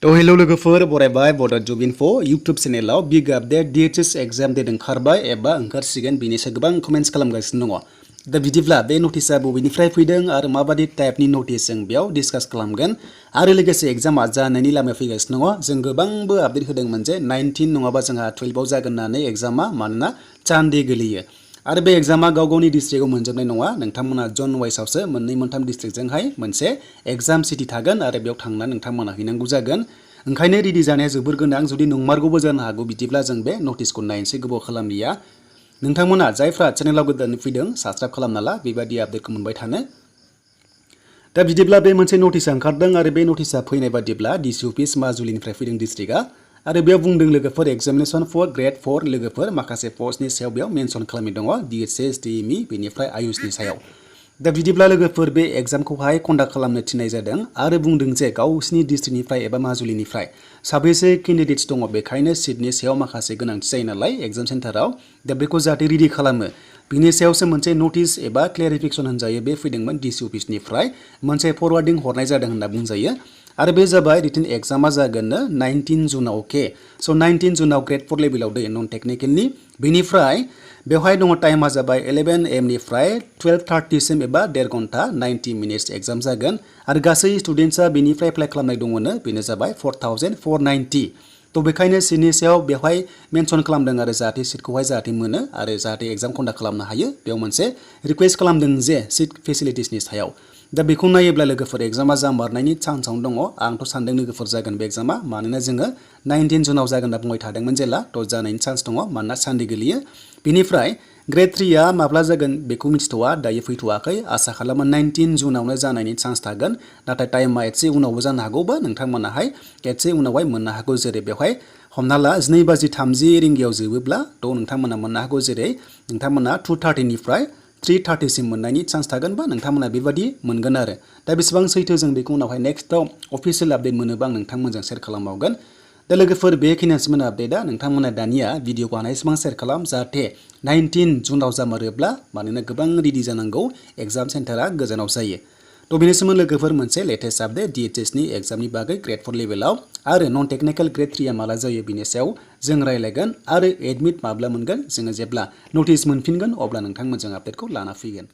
तो हेलो लोगोफोर बरायबाय बड Gr.IV यूट्यूब चेनेलाव big update DHS exam date ओंखारबाय एबा ओंखारसिगोन बेनिसो गोबां कमेन्ट्स खालामगासिनो दङ। दा बिदिब्ला बे नटिसआ बबेनिफ्राय फैदों आरो माबादि टाइपनि नटिस जों बेयाव डिसकास खालामगोन आरो लोगोसे एग्जामा जानायनि लामायाव फैगासिनो दङ। जों गोबांबो आपडेट होदोंमोन जे 19 नङाबा जोंहा 12 आव जागोन होननानै एग्जामा मानोना चान्डे गोलैयो आरो बे एग्जामा गाव-गावनि डिस्ट्रिक्टआव मोनजोबनाय नङा। नोंथांमोना जन वाइसआवसो मोननै मोनथाम डिस्ट्रिक्टजोंहाय मोनसे एग्जाम सिटि थागोन आरो बेयाव थांना नोंथांमोना हैनांगौ जागोन। ओंखायनो रेडि जानाया जोबोर गोनां। जुदि नंमारगौबो जानो हागौ बिदिब्ला जों बे नटिसखौ नायनोसै गोबाव खालामलिया। नोंथांमोना जायफ्रा चेनेलाव गोदान फैदों साबस्क्राइब खालामना ला बेबायदि आपडेटखौ मोनबाय थानो। दा बिदिब्ला बे मोनसे नटिसआ ओंखारदों आरो बे नटिसआ फैनाय बादिब्ला डिसि अफिस माजुलिनिफ्राय फैदों डिस्ट्रिक्टआ आरो बेयाव बुंदों लोगोफोर एक्जामिनेशन फर Gr.IV लोगोफोर माखासे पस्टनि सायाव बेयाव मेनसन खालामनाय दङ DHS DME बेनिफ्राय आयुषनि सायाव। दा बिदिब्ला लोगोफोर बे एग्जामखौहाय कन्डाक्ट खालामनो थिननाय जादों आरो बुंदों जे गावसिनि डिस्ट्रिक्टनिफ्राय एबा माजुलिनिफ्राय साबेसे केन्डिडेट्स दङ बेखायनो सिटनि सायाव माखासे गोनांथि जायो नालाय एग्जाम सेन्टाराव। दा बेखौ जाहाथे रेडि खालामो बिनि सायावसो मोनसे नटिस एबा क्लेरिफिकेसन होनजायो बे फैदोंमोन डिसि अफिसनिफ्राय मोनसे फरवार्डिं हरनाय जादों होनना बुंजायो आरो बे जाबाय रिटेन एग्जामा जागोननो 19 जुनाव। अके स' 19 जुनाव Gr.IV लेभेलाव दै नन टेक्निकेलनि बेनिफ्राय बेवहाय दङ टाइमा जाबाय 11 AM निफ्राय 12:30 सिम एबा 1.5 घन्टा 90 मिनिट्स एग्जाम जागोन आरो गासै स्टुडेन्ट्सआ बेनिफ्राय एप्लाइ खालामनाय दङनो बेनो जाबाय 4,490। थ' बेखायनो सिटनि सायाव बेवहाय मेनसन खालामदों आरो जाहाथे सिटखौहाय जाहाथे मोनो आरो जाहाथे एग्जाम कन्डाक्ट खालामनो हायो बेयाव मोनसे रिक्वेस्ट खालामदों जे सिट फेसिलिटिसनि सायाव। दा बेखौ नायोब्ला लोगोफोर एग्जामा जामारनायनि चान्सआवनो दङ। आंथ' सानदों लोगोफोर जागोन बे एग्जामा मानोना जोङो 19 जुनाव जागोन होनना बुंबाय थादोंमोन जेला थ' जानायनि चान्स दङ मानोना सानडे गोलैयो। बेनिफ्राय Gr.III माब्ला जागोन बेखौ मिथिथ'वा दायो फैथ'वाखै। आसा खालामो 19 जुनावनो जानायनि चान्स थागोन नाथाय टाइमा एसे उनावबो जानो हागौबा नोंथांमोनाहाय एसे उनावहाय मोननो हागौ। जेरै बेवहाय हमना ला 12:30 रिंगायाव जोबोब्ला थ' नोंथांमोना मोननो हागौ जेरै नोंथांमोना 2:30 निफ्राय 3:30 सिम मोननायनि चान्स थागोन बा नोंथांमोना बेबादि मोनगोन आरो। दा बेसेबां सैथो जों बेखौ उनावहाय नेक्स्टआव अफिसियेल आपडेट मोनोबा आं नोंथांमोनजों शेयार खालामबावगोन। दा लोगोफोर बेखिनियानोसैमोन आपडेटआ। नोंथांमोना दानिया भिडिअखौ हानायसेबां शेयार खालाम जाहाथे 19 जुनाव जामारोब्ला मानोना गोबां रेडि जानांगौ एग्जाम सेन्टारा गोजानाव जायो। थ' बेनिसिम लोगोफोर मोनसे लेटेस्ट आपडेट DHSनि एग्जामनि बागै Gr.IV लेभेलाव आरो नन टेक्निकेल Gr.III माला जायो बिनि सायाव जों रायलायगोन आरो एडमिट माब्ला मोनगोन जोङो जेब्ला नटिस मोनफिनगोन अब्ला नोंथांमोनजों आपडेटखौ लाना फैगोन।